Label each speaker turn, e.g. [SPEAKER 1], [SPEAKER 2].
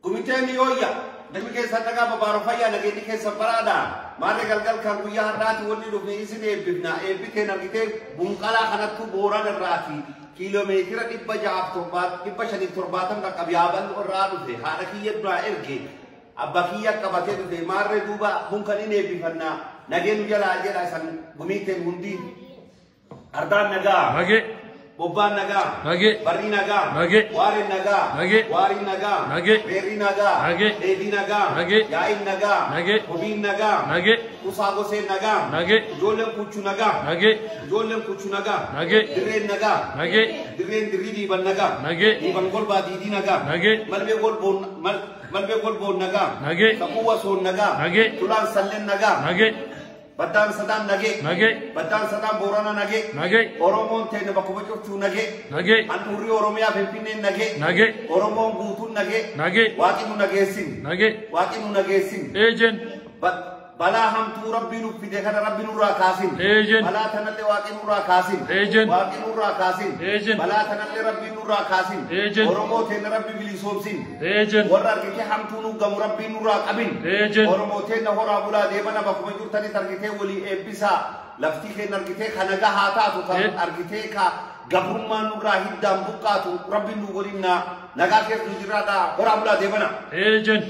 [SPEAKER 1] Gumiteen yooyya namni keessan dhagaa babaaroo fayyaa nageenyi keessan baraadha. Maarree galgal kan guyyaa har'aati wanni dhufne isin eebbifna. Eebbiteen argitee bunqalaa kanattu Booran irraati. Kiiloomeetira 670 dhaqqab Yaabal'oo irraa dhufe. Haadha kiyya duraa erge. Abbaa kiyya qabatee dhufe. Maarree duuba bunkan inni eebbifanna. Nageen jalaa jedha isan gumiteen hundi. Ardaan nagaa.
[SPEAKER 2] Nagee.
[SPEAKER 1] Bobbaan nagaa.
[SPEAKER 2] Nagee.
[SPEAKER 1] Barri nagaa.
[SPEAKER 2] Nagee.
[SPEAKER 1] Waareen nagaa.
[SPEAKER 2] Nagee.
[SPEAKER 1] Waariin nagaa.
[SPEAKER 2] Nagee.
[SPEAKER 1] Beerri nagaa.
[SPEAKER 2] Nagee.
[SPEAKER 1] Dheedhii nagaa.
[SPEAKER 2] Nagee.
[SPEAKER 1] Yaa'iin nagaa.
[SPEAKER 2] Nagee.
[SPEAKER 1] Kobiin nagaa.
[SPEAKER 2] Nagee.
[SPEAKER 1] Kusaa goseen nagaa.
[SPEAKER 2] Nagee.
[SPEAKER 1] Ijoolleen kuchuu nagaa.
[SPEAKER 2] Nagee.
[SPEAKER 1] Ijoolleen kuchuu nagaa.
[SPEAKER 2] Nagee.
[SPEAKER 1] Dirreen nagaa.
[SPEAKER 2] Nagee.
[SPEAKER 1] Dirreen dirrii dhiiban nagaa.
[SPEAKER 2] Nagee.
[SPEAKER 1] Dhiiban golbaa diidii nagaa.
[SPEAKER 2] Nagee.
[SPEAKER 1] Malbee golboon malbee golboon nagaa.
[SPEAKER 2] Nagee.
[SPEAKER 1] Saquwwa soon nagaa.
[SPEAKER 2] Nagee.
[SPEAKER 1] Tulaan salleen nagaa.
[SPEAKER 2] Nagee.
[SPEAKER 1] Baddaan sadaan nagee.
[SPEAKER 2] Nagee.
[SPEAKER 1] Baddaan sadaan Boorana nagee.
[SPEAKER 2] Nagee.
[SPEAKER 1] Oromoon teenne bakkuma cuftuu nagee.
[SPEAKER 2] Nagee.
[SPEAKER 1] Handhuurri Oromiyaa Finfinneen nagee.
[SPEAKER 2] Nagee.
[SPEAKER 1] Oromoon guutuun nagee.
[SPEAKER 2] Nagee.
[SPEAKER 1] Waaqni nu nageessin.
[SPEAKER 2] Nagee.
[SPEAKER 1] Waaqni nu nageessin.
[SPEAKER 2] Eejen.
[SPEAKER 1] Balaa hamtuu Rabbii nuuf fide kana Rabbi nurraa kaasin.
[SPEAKER 2] Eejen.
[SPEAKER 1] Balaa tanallee Waaqni nurraa kaasin.
[SPEAKER 2] Eejen.
[SPEAKER 1] Waaqni nurraa kaasin.
[SPEAKER 2] Eejen.
[SPEAKER 1] Balaa tanallee Rabbii nurraa kaasin.
[SPEAKER 2] Eejen.
[SPEAKER 1] Oromoo teenne Rabbi bilisoomsin.
[SPEAKER 2] Eejen.
[SPEAKER 1] Warra argitee hamtuu nu gamu Rabbii nurraa qabin.
[SPEAKER 2] Eejen.
[SPEAKER 1] Oromoo teenne horaa bulaa deemana bakkuma jirtanis argitee walii eebbisaa. Lafti keenya argitee ka nagaa haa taatu kan argitee ka gabrummaan nurraa hiddaan buqqaatu Rabbiin nu godhinna nagaa keessa nu jiraadha horaa bulaa deemana.
[SPEAKER 2] Eejen.